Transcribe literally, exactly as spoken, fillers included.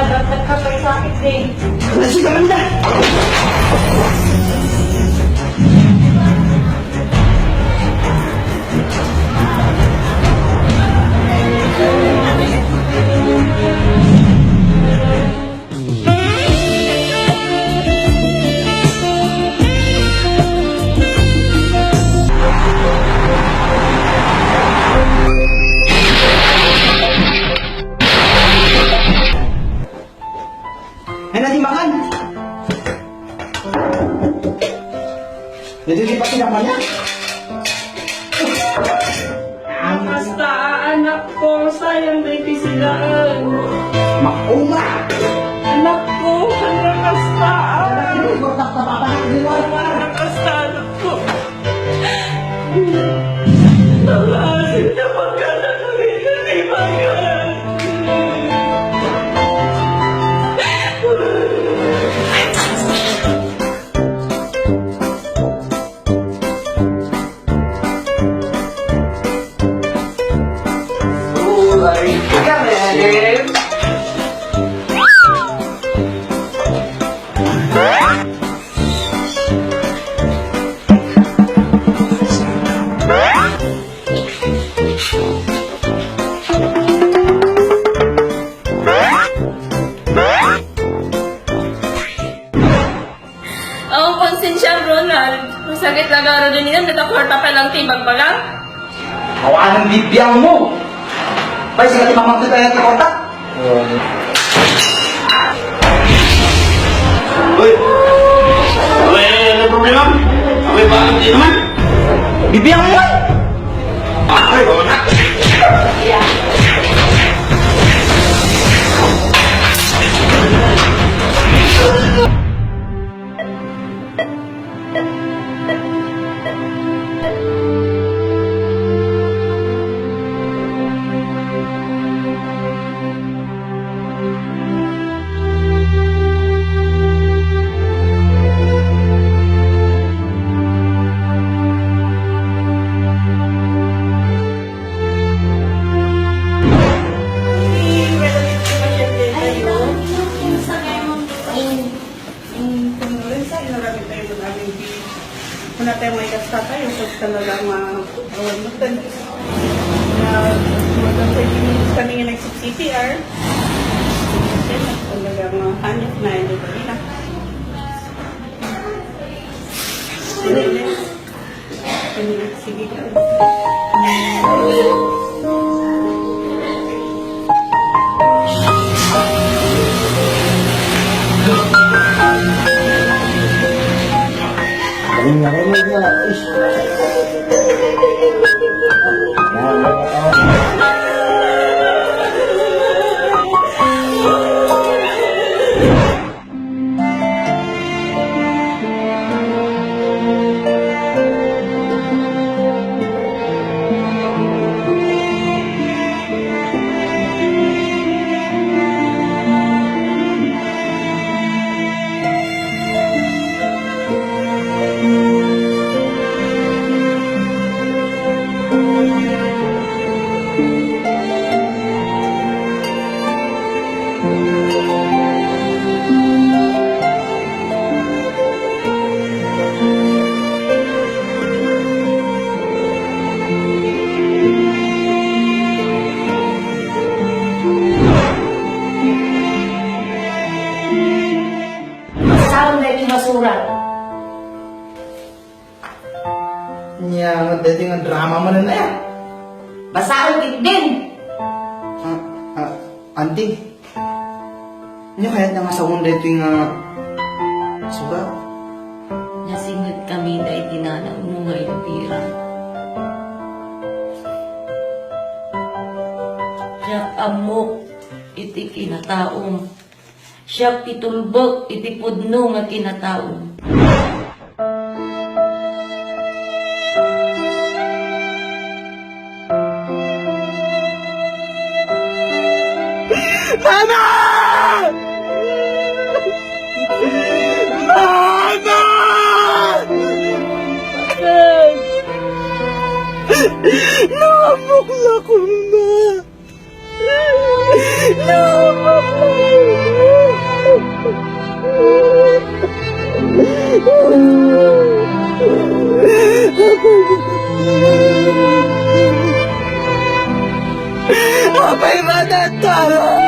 Nagkapasakit din. Nasigaman na! Ay, nadimakan! Dito di pati naman niya. Nakasta, anak ko, sayang day ti silaen. Mauma! Anak ko, nakasta. Anak ko, nakasta. Nakasta, anak ko. Nakasta, anak ko. Awan konsensiam, Ronald. Masakit la garud uminum, dayta kuarta pay lang ti ibagbaga. Awanen bibiangmo. Bay, sika ti mamangkit a ti kuarta. Uy! Uy, ano problema? Uy, bakit di naman? Bibiangmo! Ay, wala. Condolence, ay, narami tayo ng aming di. Wala tayong may kasta tayo, so talagang, ah, awan mo tayo. Na, more than thirty minutes kami nga nag-C P R. Then, talagang, ah, hanip na, hindi pa rin, ah. Condolence. Sige. Saan na iti basura? Nya, daytoy nga drama manen aya. Basaen ketdin! Ah, ah, anti. Nya kayat nga sawen daytoy nga suga? Nasinget kami daydi nanangmo nga Elvira. Diak ammok iti kinataom. Siak ti tulbek iti pudno nga kinataom. Nana! Nana! Naamok la koma. Apay, Manang Tara!